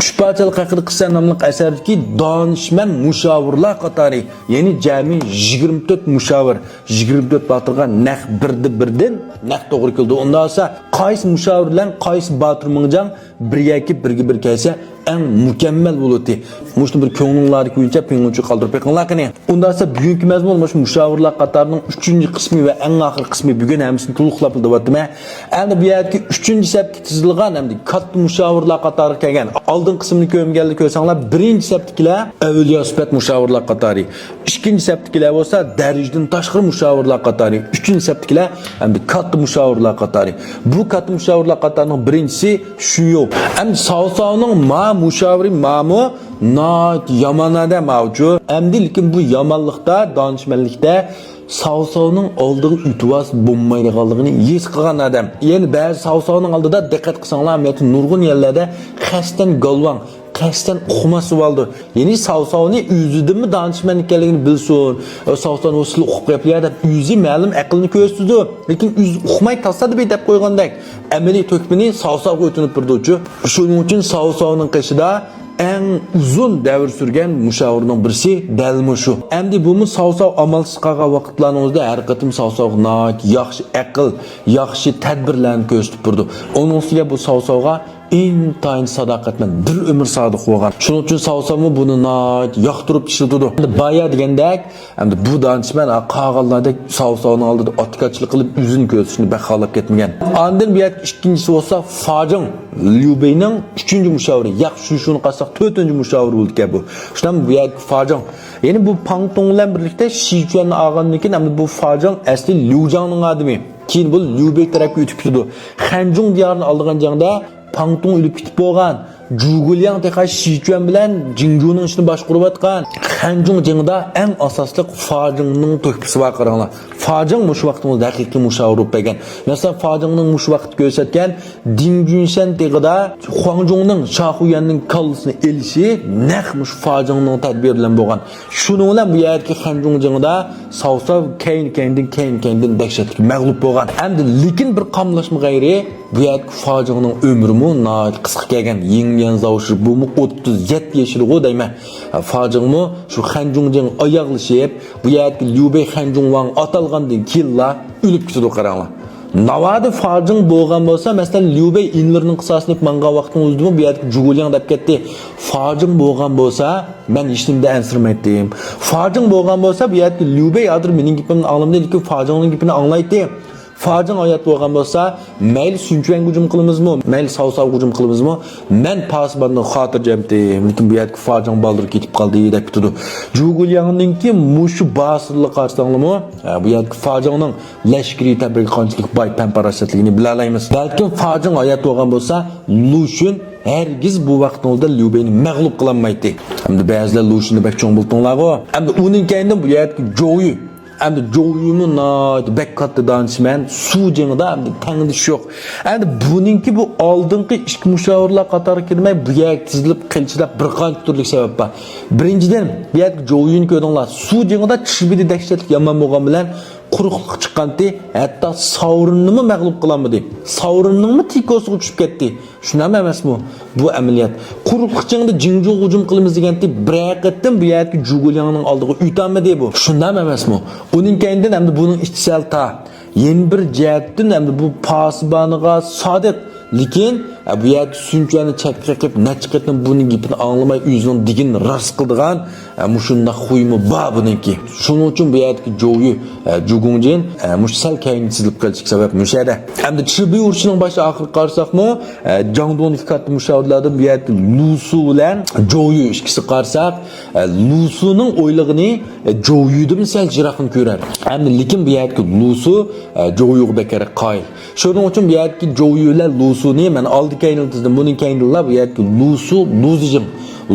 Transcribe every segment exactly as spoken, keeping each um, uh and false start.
شىپاچىلىق ھەققىدە قىسسە ناملىق ئەسەردىكى دانىشمەن مۇشاۋىرلار قاتارى، يەنى جەمئىي يىگىرمە تۆت مۇشاۋىر، يىگىرمە تۆت باتۇرغا نەق بىردىن بىردىن نەق توغرا كېلىدۇ. ئۇنداق بولسا، قايسى مۇشاۋىر بىلەن قايسى باتۇر مىڭجاڭ بىر ياكى بىرگە بىر كەلسە، ئەڭ مۇكەممەل بولاتتى. مۇشۇنى بىر كۆڭلۈڭلاردىكى بويىچە پىڭلۇنچۇ قالدۇرۇپ بېقىڭلار قېنى. ئۇنداق بولسا، بۈگۈنكى مەزمۇن مۇشۇ مۇشاۋىرلار قاتارىنىڭ ئۈچىنچى قىسمى ۋە ئەڭ ئاخىرقى قىسمى. بۈگۈن ھەممىسىنى تولۇقلاپ دەۋاتىمەن. ئەمدى بۇ يەردىكى ئۈچىنچى سەپتە تىزىلغان ھەمدە كاتتا مۇشاۋىرلار قاتارىغا كەلگەن. ئالدىنقى قىسىمنى كۆرمىگەنلەر كۆرسەڭلار، بىرىنچى سەپتىكىلەر ئەۋلىيا سۈپەت مۇشاۋىرلار قاتارى، ئىككىنچى سەپتىكىلەر بولسا دەرىجىدىن تاشقىرى مۇشاۋىرلار قاتارى، ئۈچىنچى سەپتىكىلەر ھەمدە كاتتا مۇشاۋىرلار قاتارى. بۇ كاتتا مۇشاۋىرلار قاتارىنىڭ بىرىنچىسى شۇيۇ. ئەمدى ساۋساۋنىڭ ما مۇشاۋىرى مامۇ ناھايىتى يامان ئادەم ئاۋۇچۇ. ئەمدى لېكىن بۇ يامانلىقتا، دانىشمەنلىكتە ساۋساۋنىڭ ئالدىغا ئۆتۈۋالسا بولمايدىغانلىقىنى ھېس قىلغان ئادەم. يەنى بەزى ساۋساۋنىڭ ئالدىدا دىققەت قىلساڭلار، مەتە نۇرغۇن يەرلەردە قەستەن گالۋاڭ، قەستەن ئۇقماس بولىدۇ. يەنى ساۋساۋنى ئۆزىدىنمۇ دانىشمەن ئىكەنلىكىنى بىلسۇن، ساۋساۋنى سىلى ئۇقۇپ قېپىيە دەپ ئۆزى مەلۇم ئەقىلنى كۆرسىتىدۇ. لېكىن ئۆزى ئۇقماي تاسادىپىي دەپ قويغاندەك ئەمەلىي تۆھپىنى ساۋساۋغا ئۆتۈنۈپ بېرىدۇچۇ. شۇنىڭ ئۈچۈن ساۋساۋنىڭ قېشىدا ئەڭ ئۇزۇن دەۋر سۈرگەن مۇشاۋىرنىڭ بىرسى دەل مۇشۇ. ئەمدى بۇمۇ ساۋساۋ ئامالسىز قالغان ۋاقىتلارنىڭ ئۆزىدە ھەر قېتىم ساۋساۋغا ناھايىتى ياخشى ئەقىل، ياخشى تەدبىرلەرنى كۆرسىتىپ بېرىدۇ. ئۇنىڭ ئۈستىگە بۇ ساۋساۋغا ئىنتايىن ساداقەتمەن، بىر ئۆمۈر سادىق بولغان. شۇنىڭ ئۈچۈن ساۋساۋمۇ بۇنى ناھايىتى ياقتۇرۇپ ئىشلىتىدۇ. ئەمدى بايا دېگەندەك، ئەمدى بۇ دانىشمەن، ھە، قالغانلاردەك ساۋساۋنىڭ ئالدىدا ئاتىكاچىلىق قىلىپ، ئۆزىنى كۆرسىتىشنى بەك خالاپ كەتمىگەن. ئاندىن بۇ يەردىكى ئىككىنچىسى بولسا فاجىڭ، ليۇ بېينىڭ ئۈچىنچى مۇشاۋىرى، ياق، شۇ، شۇنى قارىساق تۆتىنچى مۇشاۋىر بولىدىكەن بۇ. شۇنداق بۇ يەردىكى فاجىڭ. يەنى بۇ پاڭتۇڭ بىلەن بىرلىكتە شىچۈەننى ئالغاندىن كېيىن، ئەمدى بۇ فاجىڭ ئەسلى ليۇجياڭنىڭ ئادىمى. كېيىن بۇ ليۇ بېي تەرەپكە ئۆتۈپ كېتىدۇ. خەنجۇڭ دىيارىنى ئالىدىغان جەڭدە پاڭتۇڭ ئۆلۈپ كېتىپ بولغان. جۇگۇلياڭ تېخى شىچۈەن بىلەن جىڭجۇنىڭ ئىشىنى باشقۇرۇۋاتقان. خەنجۇڭ جېڭىدا ئەڭ ئاساسلىق فاجىڭنىڭ تۆھپىسى بار، قاراڭلار. فاجىڭ مۇشۇ ۋاقتىمىزدا ھەقىقىي مۇشاۋىر بولۇپ بەرگەن. مەسىلەن، فاجىڭنىڭ مۇشۇ ۋاقىت كۆرسەتكەن دىڭ جۈنشەن تېغىدا خۇاڭجۇڭنىڭ، شاخۇيۈەننىڭ كاللىسىنى ئېلىشى نەق مۇشۇ فاجىڭنىڭ تەدبىرى بىلەن بولغان. شۇنىڭ بىلەن بۇ يەردىكى خەنجۇڭ جېڭىدا ساۋساۋ كەينى-كەينىدىن، كەينى-كەينىدىن دەھشەتلىك مەغلۇپ بولغان. ئەمدى لېكىن بىر قاملاشما غەيرىي، بۇ يەردىكى فاجىڭنىڭ ئۆمرىمۇ ناھايىتى قىسقا كەلگەن. يىڭ يەن زاۋشى بۇمۇ ئوتتۇز يەتتە ياشىدىغۇ دەيمەن. فاجىڭمۇ شۇ خەنجۇڭ جېڭى ئاياغلىشىپ، بۇ يەردىكى ليۇ بېي خەنجۇڭ ۋاڭ ئاتالغاندىن كېيىنلا ئۆلۈپ كېتىدۇ، قاراڭلار. ناۋادا فاجىڭ بولغان بولسا، مەسىلەن، ليۇ بېي ئىنۋېرنىڭ قىساسىنى ئېلىپ ماڭغان ۋاقتىنىڭ ئۆزىدىمۇ بۇ يەردىكى جۇگۇلياڭ دەپ كەتتى. فاجىڭ بولغان بولسا، مەن ھېچنېمىدىن ئەنسىرىمەيتتىم. فاجىڭ بولغان بولسا، بۇ يەردىكى ليۇ بېي ھازىر مېنىڭ گېپىمنى ئاڭلىمىدى، لېكىن فاجىڭنىڭ گېپىنى ئاڭلايتتى. فاجىڭ ھايات بولغان بولسا، مەيلى سۈنچۈەنگە ھۇجۇم قىلىمىزمۇ، مەيلى ساۋساۋغا ھۇجۇم قىلىمىزمۇ، مەن پاسىباندىن خاتىرجەمتىم، لېكىن بۇ يەردىكى فاجىڭ بالدۇر كېتىپ قالدى، دەپ كېتىدۇ. جۇگۇلياڭنىڭكى مۇشۇ باسىرلىقى قارىساڭلارمۇ، ھە، بۇ يەردىكى فاجىڭنىڭ لەشكىرىي تەدبىرگە قانچىلىك باي، پەن-پاراسەتلىكىنى بىلەلەيمىز. بەلكىم فاجىڭ ھايات بولغان بولسا، لۇشۈن ھەرگىز بۇ ۋاقىتنىڭ ئۆزىدە ليۇ بېينى مەغلۇپ قىلالمايتتى. ئەمدى بەزىلەر لۇشۈننى بەك چوڭ بىلىپتىڭلارغۇ. ئەمدى ئۇنىڭ كەينىدىن بۇ يەردىكى جوۋيۈ. ئەمدى جوۋيۈمۇ ناھايىتى بەك كاتتا دانىشمەن، سۇ جېڭىدا ئەمدى تەڭدىشى يوق. ئەمدى بۇنىڭكى بۇ ئالدىنقى ئىككى مۇشاۋىرلار قاتارىغا كىرمەي، بۇ يەرگە تىزىلىپ قېلىشىدا بىر قانچە تۈرلۈك سەۋەب بار. بىرىنچىدىن، بۇ يەردىكى جوۋيۈنى كۆردۈڭلار، سۇ جېڭىدا چىبىدى دەھشەتلىك يامان بولغان بىلەن، قۇرۇقلۇق چىققانتى، ھەتتا ساۋرىننىمۇ مەغلۇپ قىلالمىدى. ساۋرىننىڭمۇ تىكوسىغا چۈشۈپ كەتتى. شۇنداقمۇ ئەمەسمۇ؟ بۇ ئەمەلىيەت. قۇرۇقلۇق جېڭىدە جىڭجۇغا ھۇجۇم قىلىمىز دېگەنتى، بىرەر قېتىم بۇ يەردىكى جۇگۇلياڭنىڭ ئالدىغا ئۆتەلمىدى بۇ. شۇنداقمۇ ئەمەسمۇ؟ ئۇنىڭ كەينىدىن ئەمدى بۇنىڭ ئىچى سەل تار. يەنە بىر جەھەتتىن ئەمدى بۇ پاسىبانىغا سادىق. لېكىن، ئە، بۇ يەردە سۈنچۈەننى چەتكە قېقىپ، نەچچە قېتىم بۇنىڭ گېپىنى ئاڭلىماي، ئۆزىنىڭ دېگىنىنى راست قىلىدىغان، ئە، مۇشۇنداق خۇيىمۇ بار بۇنىڭكى. شۇنىڭ ئۈچۈن بۇ يەردىكى جوۋيۈ، ئە، جۇگۇڭجىن، ئە، مۇشۇ سەل كەينىگە تىزىلىپ قېلىشلىق سەۋەب مۇشۇ يەردە. ئەمدى چىبى ئۇرۇشىنىڭ باشى ئاخىرىغا قارىساقمۇ، ئە، جاڭدۇڭدىكى كاتتا مۇشاۋىرلاردىن بۇ يەردىكى لۇسۇ بىلەن جوۋيۈ ئىككىسىگە قارىساق، ئە، لۇسۇنىڭ ئويلىغىنى، ئە، جوۋيۈدىن سەل يىراقنى كۆرەر. ئەمدى لېكىن بۇ يەردىكى لۇسۇ، ئە، جوۋيۈغا بەكرەك قايىل. شۇنىڭ ئۈچۈن بۇ يەردىكى جوۋيۈ بىلەن لۇسۇنى مەن ئالدى كەينىدىن تىزدىم. بۇنىڭ كەينىدىنلا بۇ يەردىكى لۇسۇ، لۇزىجىڭ.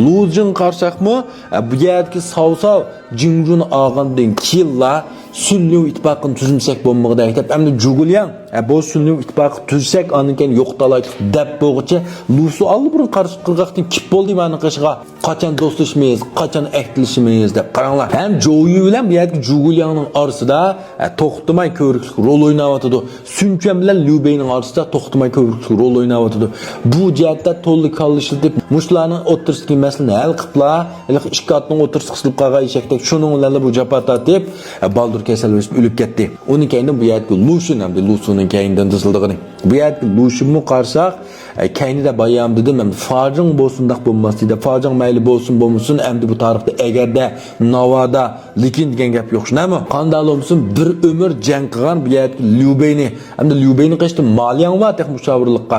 لۇزىجىڭغا قارىساقمۇ، ئە، بۇ يەردىكى ساۋساۋ جىڭجۇنى ئالغاندىن كېيىنلا سۈنليۇ ئىتتىپاقىنى تۈزمىسەك بولمىغۇدەك دەپ، ئەمدى جۇگۇلياڭ، ئە، بۇ سۈنليۇ ئىتتىپاقى تۈزسەك، ئاندىن كېيىن يوقىتالايلۇق دەپ بولغۇچە، لۇسۇ ئاللىبۇرۇن قارشى قىرغاقتىن كېلىپ بولدى مانا قېشىغا. قاچان دوستلىشىمىز، قاچان ئەھدىلىشىمىز دەپ قاراڭلار. ھەم جويۈ بىلەن بۇ يەردىكى جۇگۇلياڭنىڭ ئارىسىدا، ئە، توختىماي كۆۋرۈكلۈك رول ئويناۋاتىدۇ. سۈنچۈەن بىلەن ليۇ بېينىڭ ئارىسىدا توختىماي كۆۋرۈكلۈك رول ئويناۋاتىدۇ. بۇ جەھەتتە تولا كاللا ئىشلىتىپ، مۇشۇلارنىڭ ئوتتۇرىسىدىكى مەسىلىنى ھەل قىلىپلا، ھېلىقى ئىككى ئاتنىڭ ئوتتۇرىسى قىسىلىپ قالغان ئېشەكتەك، شۇنىڭ بىلەنلا بۇ جاپا تارتىپ، ئە، بالدۇر كېسەللىشىپ ئۆلۈپ كەتتى. ئۇنىڭ كەينىدىن بۇ يەردىكى لۇشۈن ھەمدە لۇسۇنىڭ كەينىدىن تىزىلدىغىنى. بۇ يەردىكى لۇشۈنمۇ قارىساق، ئە، كەينىدە بايام دېدىم، ھەم فاجىڭ بولسۇن، داق بولماس دېدى. فاجىڭ مەيلى بولسۇن، بولمىسۇن، ئەمدى بۇ تارىختا ئەگەردە، ناۋادا، لېكىن دېگەن گەپ يوق، شۇنداقمۇ؟ قانداق بولمىسۇن، بىر ئۆمۈر جەڭ قىلغان بۇ يەردىكى ليۇ بېينى، ئەمدى ليۇ بېينىڭ قېشىدا مالياڭ بار تېخى مۇشاۋىرلىققا.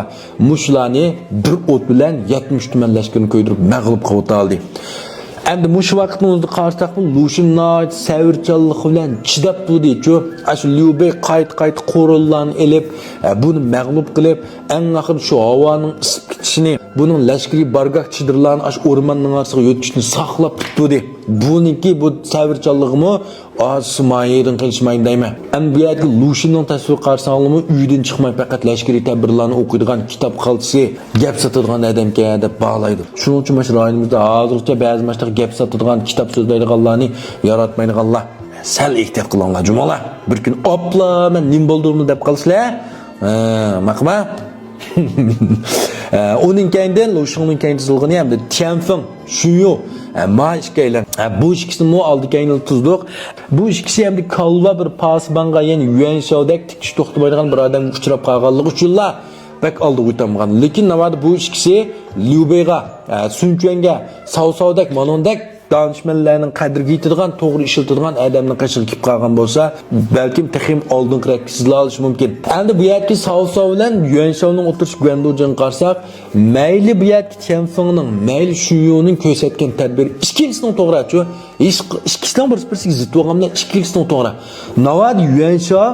مۇشۇلارنى بىر ئوت بىلەن يەتمىش تۈمەن لەشكىرىنى كۆيدۈرۈپ مەغلۇپ قىلىۋېتەلدى. ئەمدى مۇشۇ ۋاقىتنىڭ ئۆزىدە قارىساقمۇ، لۇشۈن ناھايىتى سەۋرچانلىقى بىلەن چىداپ تۇردىچۇ. ئاشۇ ليۇ بېي قايتا-قايتا قوراللارنى ئېلىپ، ئە، بۇنى مەغلۇپ قىلىپ، ئەڭ ئاخىرى شۇ ھاۋانىڭ ئىسسىپ كېتىشىنى، بۇنىڭ لەشكىرىي بارگاھ چېدىرلارنى ئاشۇ ئورماننىڭ ئارىسىغا يۆتكىشىنى ساقلاپ تۇتتى. بۇنىڭكى بۇ سەۋرچانلىقىمۇ ئاز سىمايىدىن قېلىشمايدۇ دەيمەن. ئەمدى بۇ يەردىكى لۇشۈننىڭ تەسۋىرىگە قارىساڭلارمۇ، ئۆيىدىن چىقماي پەقەت لەشكىرىي تەدبىرلارنى ئوقۇيدىغان كىتاب قالتىسى، گەپ ساتىدىغان ئادەمكەن دەپ باھالايدۇ. شۇنىڭ ئۈچۈن مانا شۇ رايونىمىزدا ھازىرغىچە بەزى ماشۇنداق گەپ ساتىدىغان، كىتاب سۆزلەيدىغانلارنى ياراتمايدىغانلار سەل ئېھتىيات قىلىڭلار، جۇمۇڭلار. بىر كۈن ئاپلا مەن نېمە بولدۇملا دەپ قالىسىلەر. ھە، ماقۇلما؟ ئە، ئۇنىڭ كەينىدىن، لۇشۈننىڭ كەينىدىن تىزىلغىنى ھەمدە تيەنفېڭ، شۈنيۇ، ئە، ما ئىككىيلەن. ئە، بۇ ئىككىسىنىمۇ ئالدى كەينىدىن تىزدۇق. بۇ ئىككىسى ھەمدە كالۋا بىر پاسىبانغا، يەنى يۈەنشاۋدەك تىكىش توختىمايدىغان بىر ئادەمگە ئۇچراپ قالغانلىقى ئۈچۈنلا بەك ئالدىغا ئۆتەلمىگەن. لېكىن ناۋادا بۇ ئىككىسى ليۇ بېيغا، ئە، سۈنچۈەنگە، ساۋساۋدەك، مانوندەك دانىشمەنلەرنىڭ قەدرىگە يېتىدىغان، توغرا ئىشلىتىدىغان ئادەمنىڭ قېشىغا كېلىپ قالغان بولسا، بەلكىم تېخىمۇ ئالدىنقى رەتكە سىزىلالىشى مۇمكىن. ئەمدى بۇ يەردىكى ساۋساۋ بىلەن يۈەنشاۋنىڭ ئوتتۇرىسى گۇەندۇجىڭغا قارىساق، مەيلى بۇ يەردىكى تيەنفېڭنىڭ، مەيلى شۈنيۇنىڭ كۆرسەتكەن تەدبىرى ئىككىلىسىنىڭ توغرا، شۇ ھېچ، ئىككىسىنىڭ بىرسى بىرسىگە زىت بولغان بىلەن ئىككىلىسىنىڭ توغرا. ناۋادا يۈەنشاۋ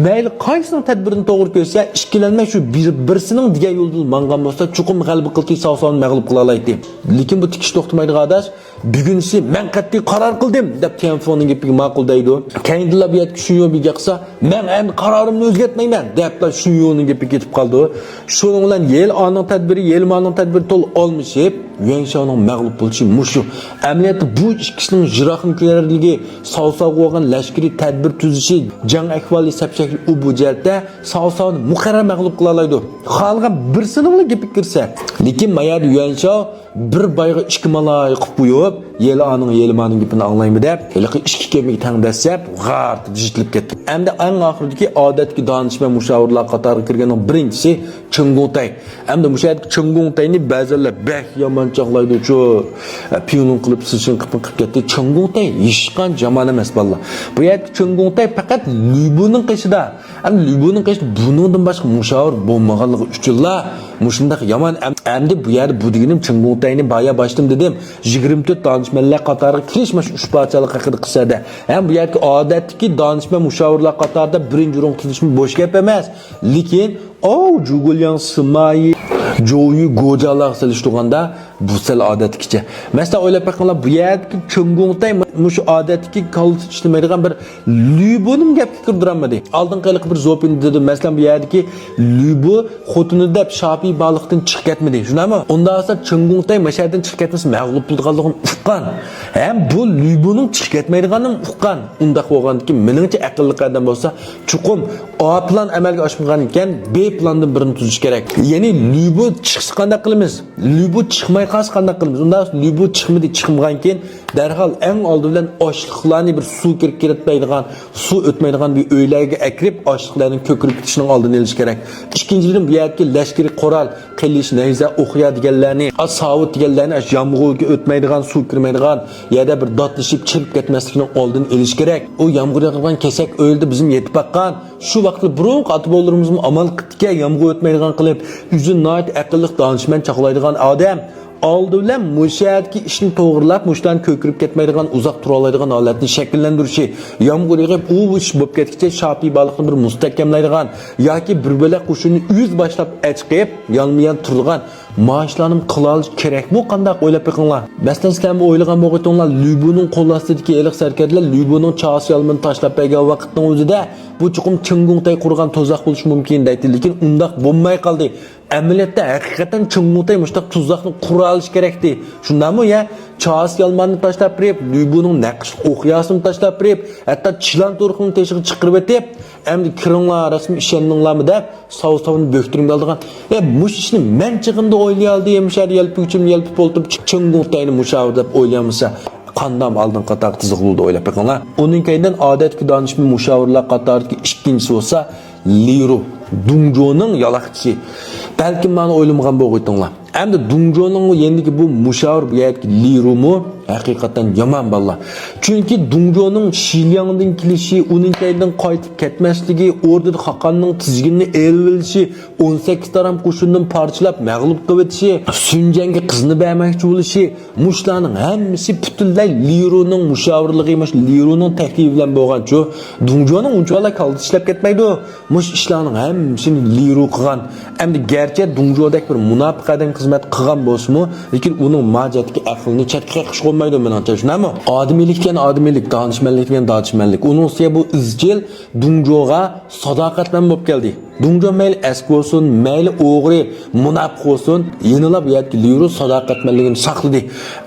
مەيلى قايسىنىڭ تەدبىرىنى توغرا كۆرسە، ئىككىلەنمەي شۇ بىر، بىرسىنىڭ دېگەن يولىدا ماڭغان بولسا، چوقۇم غەلىبە قىلتى، ساۋساۋنى مەغلۇپ قىلالايتتى. لېكىن بۇ تىكىش توختىمايدىغان ئاداش، بۈگۈنسى مەن قەتئىي قارار قىلدىم دەپ تيەنفېڭنىڭ گېپىگە ماقۇل دەيدۇ. كەينىدىنلا بۇ يەردىكى شۈنيۇ بىر گەپ قىلسا، مەن ئەمدى قارارىمنى ئۆزگەرتمەيمەن دەپلا شۈنيۇنىڭ گېپىگە كېتىپ قالىدۇ. شۇنىڭ بىلەن يېلىئانىڭ تەدبىرى، يېلىمانىڭ تەدبىرى تولا ئالمىشىپ، يۈەنشاۋنىڭ مەغلۇپ بولۇشى مۇشۇ. ئەمەلىيەتتە بۇ ئىككىسىنىڭ يىراقنى كۆرەرلىكى، ساۋساۋغا بولغان لەشكىرىي تەدبىر تۈزۈشى، جەڭ ئەھۋالى، سەپ شەكلى ئۇ بۇ جەھەتتە ساۋساۋنى مۇقەررەر مەغلۇپ قىلالايدۇ. خالىغان بىرسىنىڭلا گېپىگە كىرسە. لېكىن مايەدە يۈەنشاۋ بىر بايغا ئىككى مالاي قىلىپ قويۇپ، يېلىئانىڭ، يېلىمانىڭ گېپىنى ئاڭلايمۇ دەپ، ھېلىقى ئىككى كېمىگە تەڭ دەسسەپ، غارتىدا جىتىلىپ كەتتى. ئەمدى ئەڭ ئاخىرىدىكى ئادەتتىكى دانىشمەن مۇشاۋىرلار قاتارىغا كىرگەننىڭ بىرىنچىسى چېڭ گۇڭتەي. ئەمدى مۇشۇ يەردىكى چېڭ گۇڭتەينى بەزىلەر بەك يامان چاغلايدۇچۇ. پىڭلۇن قىلىپ، سىشىن قىلىپ قىلىپ كەتتى. چېڭ گۇڭتەي ھېچقانچە يامان ئەمەس، بالىلار. بۇ يەردىكى چېڭ گۇڭتەي پەقەت لۈبۇنىڭ قېشىدا. ئەمدى لۈبۇنىڭ قېشىدا بۇنىڭدىن باشقا مۇشاۋىر بولمىغانلىقى ئۈچۈنلا مۇشۇنداق يامان. ئەم-، ئەمدى بۇ يەردە بۇ دېگىنىم چېڭ گۇڭتەينى بايا باشتىم دېدىم. يىگىرمە تۆت دانىشمەنلەر قاتارىغا كىرىش مانا شۇ ئۈچ پادىشاھلىق ھەققىدە قىسسەدە. ھەم بۇ يەردىكى ئادەتتىكى دانىشمەن مۇشاۋىرلار قاتارىدا بىرىنچى ئورۇنغا تىزىلىشمۇ بوش گەپ ئەمەس. لېكىن ئاۋۇ جۇگۇلياڭ سىمايى، جويۈ گوجالارغا سېلىشتۇرغاندا بۇ سەل ئادەتتىكىچە. مەسىلەن، ئويلاپ بېقىڭلار، بۇ يەردىكى چېڭ گۇڭتەي مۇشۇ ئادەتتىكى كاللىسى ئىشلىمەيدىغان بىر لۈبۇنىمۇ گەپكە كىردۈرەلمىدى. ئالدىنقى ھېلىقى بىر زوپىندا دېدىم. مەسىلەن، بۇ يەردىكى لۈبۇ خوتۇنى دەپ شاپىي بالىقتىن چىقىپ كەتمىدى. شۇنداقمۇ؟ ئۇنداق بولسا چېڭ گۇڭتەي مەشەدىن چىقىپ كەتمىسە مەغلۇپ بولىدىغانلىقىنى ئۇققان. ھەم بۇ لۈبۇنىڭ چىقىپ كەتمەيدىغانلىقىنى ئۇققان. ئۇنداق بولغاندىكىن مېنىڭچە ئەقىللىق ئادەم بولسا چوقۇم ئا پىلان ئەمەلگە ئاشمىغان ئىكەن، بې پىلاندىن بىرنى تۈزۈش كېرەك. يەنى لۈبۇ چىقسا قانداق قىلىمىز؟ لۈبۇ چىقماي قالسا قانداق قىلىمىز؟ ئۇنداق لۈبۇ چىقمىدى، چىقمىغان كېيىن دەرھال ئەڭ ئالدى بىلەن ئاشلىقلارنى بىر سۇ كىرىپ كېتىدىغان، سۇ ئۆتمەيدىغان بىر ئۆيلەرگە ئەكىرىپ، ئاشلىقلارنىڭ كۆكىرىپ كېتىشىنىڭ ئالدىنى ئېلىش كېرەك. ئىككىنچىدىن، بۇ يەردىكى لەشكىرىي قورال، قىلىچ، نەيزە، ئوقيا دېگەنلەرنى، ئا، ساۋۇت دېگەنلەرنى ئاشۇ يامغۇرغا ئۆتمەيدىغان، سۇ كىرمەيدىغان يەردە بىر داتلىشىپ چىرىپ كەتمەسلىكىنىڭ ئالدىنى ئېلىش كېرەك. ئۇ يامغۇر ياغىدىغان كېسەك ئۆيلىدە بىزمۇ يېتىپ باققان. شۇ ۋاقىتتا بۇرۇنقى ئاتا-بوۋىلىرىمىزمۇ ئامانلىق قىپتىكەن، يامغۇر ئۆتمەيدىغان قىلىپ، ئۆزىنى ناھايىتى ئەقىللىق، دانىشمەن چاغلايدىغان ئادەم. ئالدى بىلەن مۇشۇ يەردىكى ئىشنى توغرىلاپ، مۇشۇلارنى كۆكىرىپ كەتمەيدىغان، ئۇزاق تۇرالايدىغان ھالەتنى شەكىللەندۈرۈشى، يامغۇر يېغىپ، ئۇ ئىش بولۇپ كەتكىچە شاپىي بالىقنى بىر مۇستەھكەملەيدىغان ياكى بىر بۆلەك قوشۇننى ئۆزى باشلاپ ئەچىقىپ، يانمۇيان تۇرىدىغان ماشۇلارنى قىلالىش كېرەكمۇ قانداق ئويلاپ بېقىڭلار. مەسىلەن، سىلەرمۇ ئويلىغان بولغىيتىڭلار، ليۇبۇنىڭ قول ئاستىدىكى ھېلىقى سەركەردىلەر ليۇبۇنىڭ چاسا يالمىنى تاشلاپ بەرگەن ۋاقىتنىڭ ئۆزىدە بۇ چوقۇم چېڭ گۇڭتەي قۇرغان تۇزاق بولۇشى مۇمكىن دەيتتى، لېكىن ئۇنداق بولماي قالدى. ئەمەلىيەتتە ھەقىقەتەن چېڭ گۇڭتەي مۇشۇنداق تۇزاقنى قۇرالىشى كېرەكتى. شۇنداقمۇ يا؟ چاسا يالماننى تاشلاپ بېرىپ، ليۇبۇنىڭ نەقىشلىك ئوقياسىنى تاشلاپ بېرىپ، ھەتتا چىلان تۇرقىنى تېشىغا چىقىرىۋېتىپ، ئەمدى كىرىڭلار، رەسمىي ئىشەندىڭلارمۇ دەپ، ساۋ-ساۋنى بۆكتۈرمىگە ئالىدىغان. ئە، مۇشۇ ئىشنى مەن چېغىمدا ئويلىيالىدىم، مۇشۇ يەردە يەلپۈگۈچىم يەلپۈپ ئولتۇرۇپ، چېڭ گۇڭتەينى مۇشاۋىر دەپ ئويلىيالمىسا، قانداق ئالدىنقى قاتارغا تىزىقلىدى ئويلاپ بېقىڭلار. ئۇنىڭ كەينىدىن ئادەتتىكى دانىشمەن مۇشاۋىرلار قاتارىدىكى ئىككىنچىسى بولسا لىرۇ، دۇڭجۇنىڭ يالاقچىسى. بەلكىم مانا ئويلىمىغان بولغىيتىڭلار. ئەمدى دۇڭجۇنىڭ يېنىدىكى بۇ مۇشاۋىر، بۇ يەردىكى لىرۇمۇ ھەقىقەتەن يامان بالىلار. چۈنكى دۇڭجۇنىڭ شىلياڭدىن كېلىشى، ئۇنىڭ كەينىدىن قايتىپ كەتمەسلىكى، ئوردىدا خاقاننىڭ تىزگىنىنى ئېلىۋېلىشى، ئون سەككىز تارام قوشۇننى پارچىلاپ مەغلۇپ قىلىۋېتىشى، سۈنجەنگە قىزنى بەرمەكچى بولۇشى، مۇشۇلارنىڭ ھەممىسى پۈتۈنلەي لىرۇنىڭ مۇشاۋىرلىقى، مۇشۇ لىرۇنىڭ تەكلىپى بىلەن بولغانچۇ. دۇڭجۇنىڭ ئۇنچىۋالا كاللىسى ئىشلەپ كەتمەيدۇ. مۇشۇ ئىشلارنىڭ ھەممىسىنى لىرۇ قىلغان. ئەمدى گەرچە دۇڭجۇدەك بىر مۇناپىق ئادەم خىزمەت قىلغان بولسىمۇ، لېكىن ئۇنىڭ ما جەھەتتىكى ئەقلىنى چەتكە قېقىشقا بولمايدۇ، مېنىڭچە، شۇنداقمۇ؟ ئادىمىيلىك دېگەن ئادىمىيلىك، دانىشمەنلىك دېگەن دانىشمەنلىك. ئۇنىڭ ئۈستىگە بۇ ئىزچىل دۇڭجۇغا ساداقەتمەن بولۇپ كەلدى. دۇڭجۇ مەيلى ئەسكى بولسۇن، مەيلى ئوغرى، مۇناپىق بولسۇن، يەنىلا بۇ يەردىكى لىرۇ ساداقەتمەنلىكىنى ساقلىدى.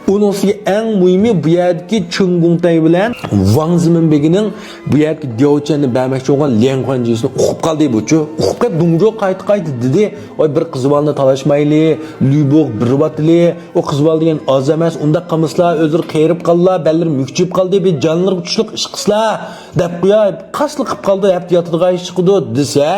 ئۇنىڭ ئۈستىگە ئەڭ مۇھىمى، بۇ يەردىكى چېڭ گۇڭتەي بىلەن ۋاڭ زېمىن بېگىنىڭ بۇ يەردىكى دياۋچەننى بەرمەكچى بولغان ليەن خۇەنجىسىنى ئۇقۇپ قالدى بۇچۇ. ئۇقۇپ قېلىپ دۇڭجۇ قايتا-قايتا دېدى، ۋاي، بىر قىز بالىنى تالاشمايلى، لۈبوغ بېرىۋاتىلى، ئۇ قىز بالا دېگەن ئاز ئەمەس، ئۇنداق قىلمىسىلا، ئۆزلىرى قېرىپ قالىلا، بەللىرى مۈكچىيىپ قالدى، بىر جانلىرىغا چۈشلۈك ئىش قىلسىلا، دەپ قوياي، قاسلا قىلىپ قالدى، ھەپتە ياتىدىغان ئىش چىقىدۇ دېسە،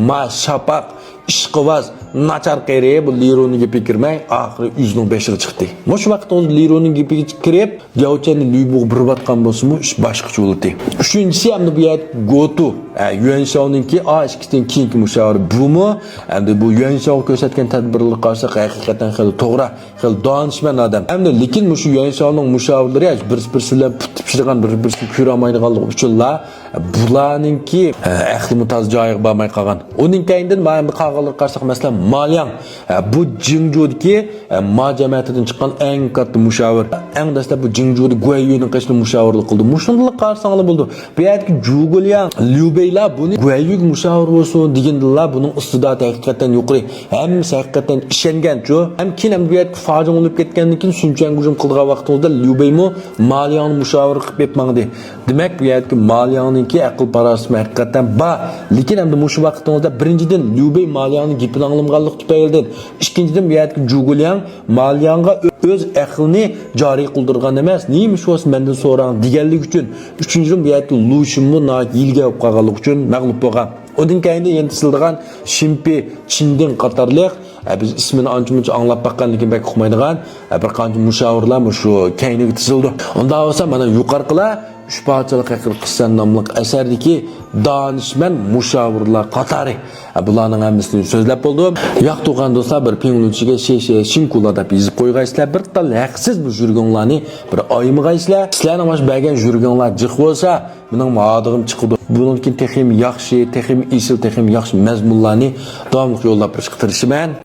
ما شاپاق، ئىشقىۋاز، ناچار قېرى، بۇ لىرۇنىڭ گېپىگە كىرمەي، ئاخىرى ئۆزىنىڭ بېشىغا چىقتى. مۇشۇ ۋاقىت ئۇ لىرۇنىڭ گېپىگە كىرىپ، دياۋچەننى لۈبوغ بېرىۋاتقان بولسىمۇ، ئىش باشقىچە بولاتتى. ئۈچىنچىسى، ئەمدى بۇ يەردە گوتۇ، ئە، يۈەنشاۋنىڭكى، ئا، ئىككىسىدىن كېيىنكى مۇشاۋىرى بۇمۇ. ئەمدى بۇ يۈەنشاۋغا كۆرسەتكەن تەدبىرلىرىگە قارىساق، ھەقىقەتەن خېلى توغرا، خېلى دانىشمەن ئادەم. ئەمدى لېكىن مۇشۇ يۈەنشاۋنىڭ مۇشاۋىرلىرى بىرسى-بىرسى بىلەن پۇت تېپىشىدىغان، بىر-بىرسىنى كۆرەلمەيدىغانلىقى ئۈچۈنلا، بۇلارنىڭكى، ئە، ئەقلىمۇ تازا جايىغا بارماي قالغان. ئۇنىڭ كەينىدىن مانا ئەمدى قالغانلىرىغا قارىساق، مەسىلەن، مالياڭ، ئە، بۇ جىڭجۇدىكى، ئە، ما جەمەتىدىن چىققان ئەڭ كاتتا مۇشاۋىر. ئەڭ دەسلەپ بۇ جىڭجۇدە گۇەييۈنىڭ قېشىدا مۇشاۋىرلىق قىلدى. مۇشۇندىلا قارىساڭلار بولىدۇ. بۇ يەردىكى جۇگۇلياڭ، ليۇبېيلار بۇنى گۇەييۈگە مۇشاۋىر بولسۇن دېگەندىلا، بۇنىڭ ئىستىداتى ھەقىقەتەن يۇقىرى. ھەممىسى ھەقىقەتەن ئىشەنگەنچۇ. ھەم كېيىن ھەم بۇ يەردىكى فاجىڭ بولۇپ كەتكەندىن كېيىن، سۈنچۈەنگە ھۇجۇم قىلىدىغان ۋاقتىڭىزدا ليۇبېيمۇ مالياڭنى مۇشاۋىر قىلىپ ئېلىپ ماڭدى. دېمەك، بۇ يەردىكى مالياڭنىڭكى ئەقىل-پاراسىتىمۇ ھەقىقەتەن بار. لېكىن ئەمدى مۇشۇ ۋاقتىڭىزدا، بىرىنچىدىن، ليۇبېي مالياڭنىڭ گېپىنى ئاڭلىمىغانلىقى تۈپەيلىدىن، ئىككىنچىدىن، بۇ يەردىكى جۇگۇلياڭ مالياڭغا ئۆ-، ئۆز ئەقلىنى جارى قىلدۇرغان ئەمەس، نېمە ئىش بولسا مەندىن سوراڭ دېگەنلىكى ئۈچۈن، ئۈچىنچىدىن، بۇ يەردىكى لۇشىنمۇ ناھايىتى ھىيلىگەر بولۇپ قالغانلىقى ئۈچۈن مەغلۇپ بولغان. ئۇندىن كەينىدىن يەنە تىزىلىدىغان شىمپى، چىندىڭ قاتارلىق، ئە، بىز ئىسمىنى ئانچە-مۇنچە ئاڭلاپ باققاندىن كېيىن بەك ئۇقمايدىغان، ئە، بىر قانچە مۇشاۋىرلار مۇشۇ كەينىگە تىزىلىدۇ. ئۇنداق بولسا، مانا يۇقىرىقىلار ئۈچ پادىشاھلىق ھەققىدە قىسسە ناملىق ئەسەردىكى دانىشمەن مۇشاۋىرلار قاتارى. ھە، بۇلارنىڭ ھەممىسىنى سۆزلەپ بولدۇم. ياق، تۇغقان دوستلار، بىر پىڭلۈنچىگە شې-، شې-، شىنكۇلا دەپ يېزىپ قويغايسىلەر، بىر تال ھەقسىز بۇ ژۈرگېڭلارنى بىر ئايىمىغايسىلەر. سىلەرنىڭ مانا بەرگەن ژۈرگېڭلار جىق بولسا، مېنىڭ ھادىغىم چىقىدۇ. بۇنىڭدىن كېيىن تېخىمۇ ياخشى، تېخىمۇ ئېسىل، تېخىمۇ ياخشى مەزمۇنلارنى داۋاملىق يوللاپ بېرىشقا تىرىشىمەن.